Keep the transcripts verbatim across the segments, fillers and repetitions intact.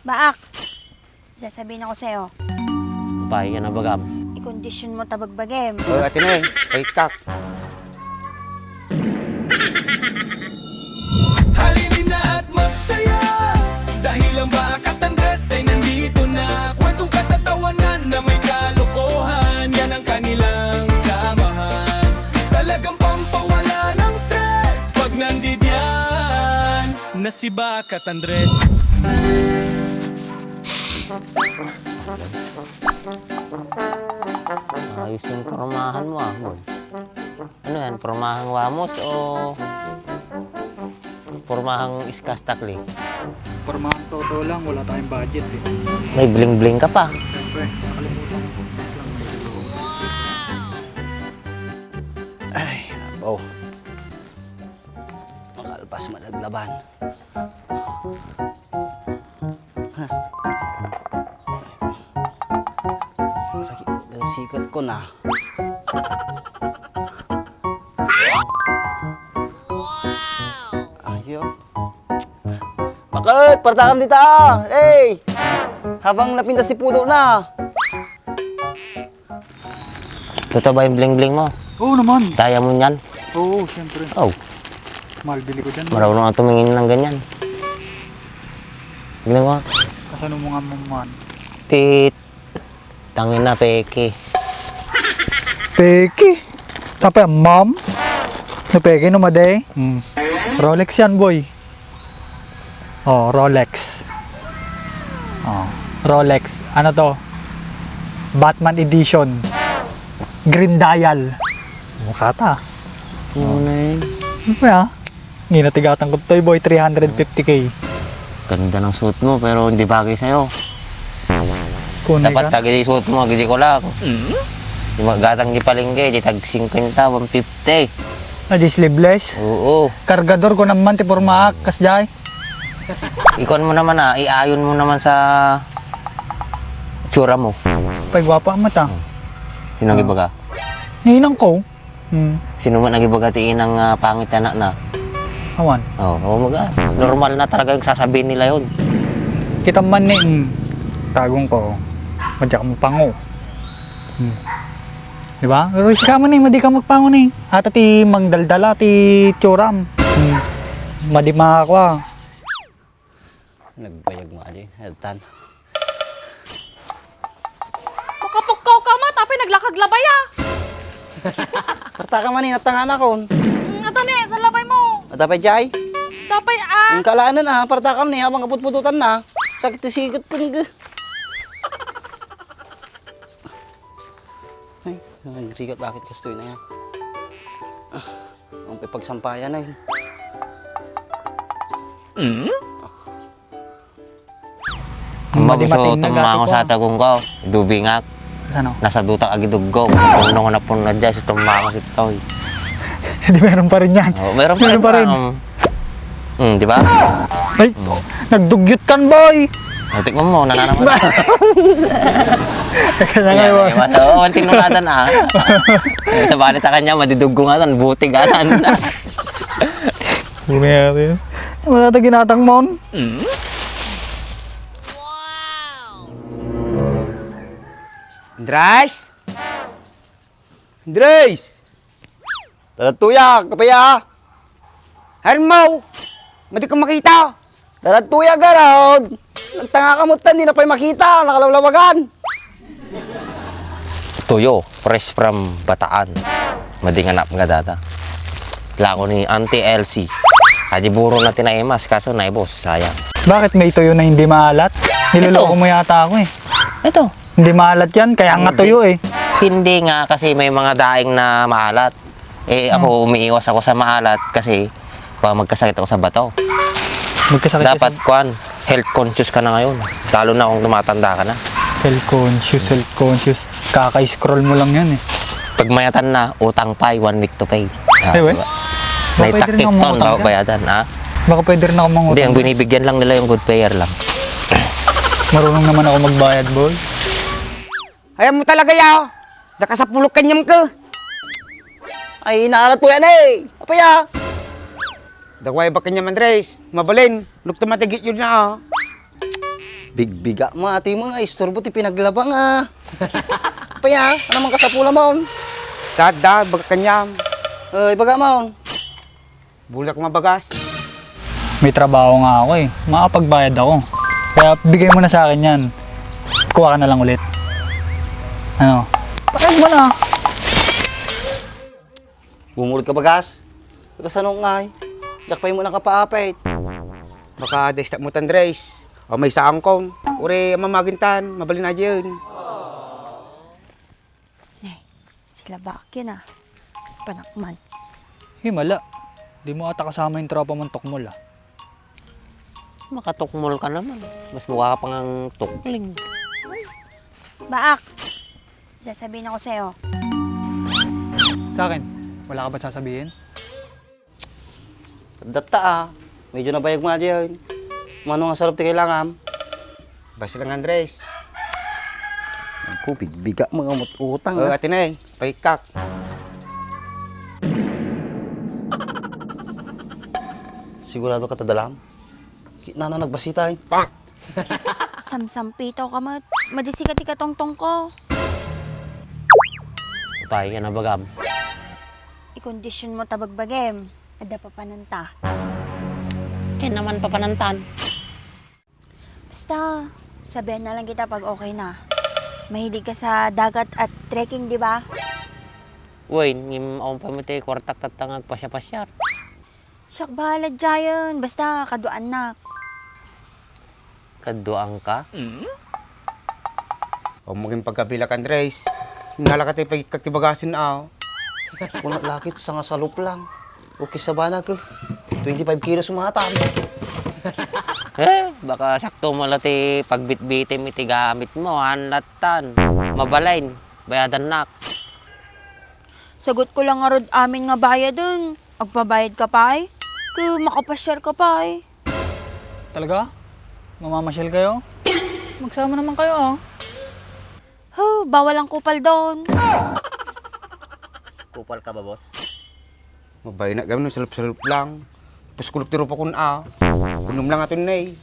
Baak, sasabihin ako sa'yo. Pay, ano bagam? Ikondisyon mo ta bagbagem. Oh, ati na eh. Pay kak. Halina at magsaya, dahil ang Baak at Andres ay nandito na. Kwentong katatawanan na may kalokohan, yan ang kanilang samahan. Talagang pampawala ng stress pag nandidiyan na si Baak at Andres. Ayos yung pormahan mo, ah, boy. Ano yan? Pormahang wamos o pormahang iskas takli? Pormahang toto lang, wala tayong budget eh. May bling-bling ka pa. Siyempre, nakalimutan ko. Ay, ako. Makalpas man naglaban. Sakit, sikat ko na. Ayo. Bakit? Partakam dita! Hey! Habang napintas ti pudo na. Totoo ba yung bling-bling mo? Oo naman. Diamond yan? Oo, siyempre. Oh. Mahal bili ko dyan. Marunong ang tumingin ng ganyan. Bling mo. Kasano mo nga mo man? Tit. Tangin na, peke. Peke? Tapay, ma'am? No peke, no made? Hmm. Rolex yan, boy. Oh, Rolex. Oh, Rolex. Ano to? Batman Edition. Green Dial. Mukha ta. Ano na yun? Ano pa ya? Ginatigatang ko to'y boy, three hundred fifty K. Ganda ng suot mo, pero hindi bagay sa'yo. Kunay Dapat ka? Tagi suot mo, gidi ko lang. Di magatang di palengke, di tag singkwenta, one fifty. Ah, di sleeveless? Oo. Kargador ko naman, ti pormaak, kasjay. Ikuan mo naman, ah, iayon mo naman sa tsura mo. Pay gwapa mo ta. Sino ang Ah. ibaga? Ninang ko. Hmm. Sino man ang ibaga ti inang, ah, pangit anak na? Awan. Oh, oh, maga. Normal na talaga yung sasabihin nila yun. Kita man ni, hmm, tagong ko. Madya ka mapango. Hmm. Di ba? Pero sika man eh, madi ka magpangon eh. Ata ti mangdaldala ti tsuram. Hmm. Madi makakwa. Nagbayag mo adi, tan. Makapukkaw ka, ma, tapay naglakag labay, ah. Parta ka man eh, natangana kon. Mm, ata ni, sa labay mo. Atapay jay? Tapay, ah. Ang kalanan ah, parta ka man eh, habang kaputpututan na. Sakit ti sigat kun. Ay, ay, rigat bakit kastoy na yan? Ah, ang pagsampayan ay. Mm? Ang Madi mabiso mating tummango nagati ko. Sa tagong ko, dubingak. Sano? Nasa dutak agi duggong. Puno nga napuno na dyan, sa tummango si Toy. Di meron pa rin yan. Oh, meron pa Meron rin pa rin. pa, um, Hmm, di ba? Ay, nagdugyot kan, boy! O, tikman mo, nananaman. Kaya nga, Yan, boy. Di ba? Oo, ang tinungatan, ah. Sa balit sa kanya, madiduggo nga tan, butig nga tan. Bumiyari. Ano na ito ginatang mo? Andres? Andres! Talattuyak, kapaya! Hermo! Madi ka makita! Talattuyak, garod! Nagtanga ka mo, tan, di na pa'y makita! Nakalawlawagan! Tuyo, fresh from Bataan. Madi nga anak nga dada. Lako ni Auntie Elsie. Adi buro na tinaimas, kaso naibos, sayang. Bakit may tuyo na hindi maalat? Niloloko Ito. mo yata ako eh. Ito. Hindi maalat yan, kaya nga Hindi. tuyo eh. Hindi nga, kasi may mga daing na maalat. Eh, ako, Hmm. umiiwas ako sa maalat kasi baka magkasakit ako sa bato. Magkasakit ka Dapat, sa kwan, health conscious ka na ngayon. Lalo na kung tumatanda ka na. Health conscious, health conscious. Kaka-scroll mo lang yan eh. Pag mayatan na, utang pay, one week to pay. Ah, Ay, we? di ba? Baka May pwede rin taktik akong ton, mangutang bago dyan. bayadan, ah. Baka pwede rin ako mangutang Hindi, ang dyan. binibigyan lang nila yung good payer lang. Marunong naman ako magbayad, boy. Ayan mo talaga, ya. Nakasapulok kanyam ka. Ay, naarat ko yan eh. Apa ya? Dagway ba kanyam, Andres? Mabalin. Lukta matigit yun na, ah. Bigbiga mo, ati mo nga isturbo ti pinaglabang, ah. Paya, ano man kasapula maon? Basta, da, baga kanyam. Ay, baga maon. Bulak mabagas. May trabaho nga ako eh. Makapagbayad ako. Kaya bigay mo na sa akin yan. Kuha ka na lang ulit. Ano? Pakay mo na. Bumulot ka bagas? Kasano nga eh? Diak pay mo nakapaapit. Baka destak mo tan, Andres. O may saang kon. Uri, mamagintan. Mabalin a diyan. Nay, sila bakit na? Panakman. Himala. Di mo ata kasama yung tropa mong tukmol, ah. Makatukmol ka naman. Mas mukha ka pang tukling. Baak! Sasabihin ako sa'yo. Sa akin, wala ka ba sasabihin? Datta, ah. Medyo nabayag mo na diyan. Mano nga sarap ti kailangan? Basta lang, Andres. Ang kubig, biga mga mut-, utang, O, ah. Ate Nay, paikak. Sigurado ka ta dalam? Ki-, nana nagbasita, eh. Samsampitaw ka met. Madisi ka ti katongtong ko. Upay ka na bagam. Ikondisyon mo ta bagbagem. Adda papananta. Ken naman papanantan. Basta, sabihan na lang kita pag okay na. Mahilig ka sa dagat at trekking, di ba? Wen, ngem awan pay met ti kuartak tatta nga agpasiar-pasiar. Siak bahala diayen. Basta, kaduaannak. Kaduaanka? O, maging pagkabilak, Andres. Nalaka ti pagikak ti bagasen, ah. Kuna lakit sa nga salup lang. Okay, sabana ko. Twenty-five kilos umatan. Eh, baka sakto mo la ti pagbitbitim iti gamit mo, han, lattan. Mabalin, bayadannak. Sagut ko lang ngarud amin nga bayaden. Agpabayad ka pay? Ku, makapasiar ka pay? Talaga? Mamamasyal kayo? Magsama naman kayo, ah. Huh, bawal ang kupal doon. Kupal ka ba, boss? Mabay na gawin, salup-salup lang. Puskulok ti rupa kun a. Unum lang aton, Nay.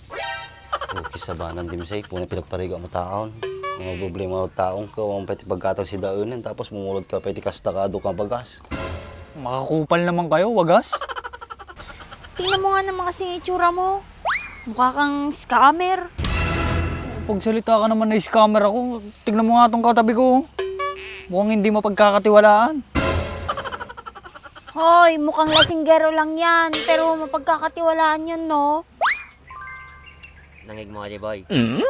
Okay, sabanan, Dimsay, puna pinagpariga mo taon. Mga problema mo taon ka, wala pay ti pagkatag si daenan, tapos mumulod ka pay ti kasta ka, adu ka bagas. Makakupal naman kayo, wagas. Tingnan mo nga naman kasi yung itsura mo. Mukha kang scammer. Pagsalita ka naman na scammer ako. Tingnan mo nga tong katabi ko. Mukhang hindi mapagkakatiwalaan. Hoy, mukhang lasinggero lang yan, pero mapagkakatiwalaan yan, no? Nangig mo, Ate Boy. Mm?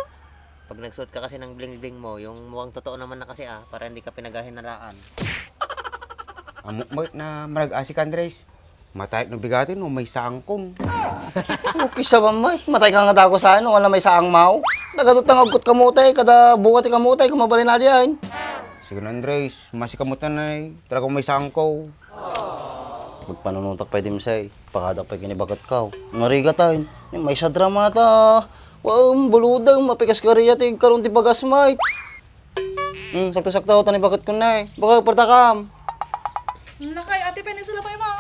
Pag nagsuot ka kasi ng bling-bling mo, yung mukhang totoo naman na kasi, ah, para hindi ka pinaghahinaraan. Amok mo na marag-asi ka, Andres. Matay no bigatin no may saangkon. Okay, sa mamay. Matay ka nga dago sa ano, wala may saang mao. Nagadot nga agkot kamutay, kada bunga ti kamutay, kumabalin na diyan. Sige na, Andres, masi kamutan ay talagang may saangko. Magpanunutak pay, Dimsay. Pakadak pay kinibagat ka. Narigat ay. May sa drama ta. Wow, buludang, mapikas ka riya, ti karon ti bagas, mate. Hmm, sakto-sakto, tani bagat ko na eh. Baka partakam. Nakay, ate, penisula pa yung mga.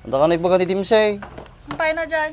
Anta ka na ibagat ni Dimsay. Antay na, Jay.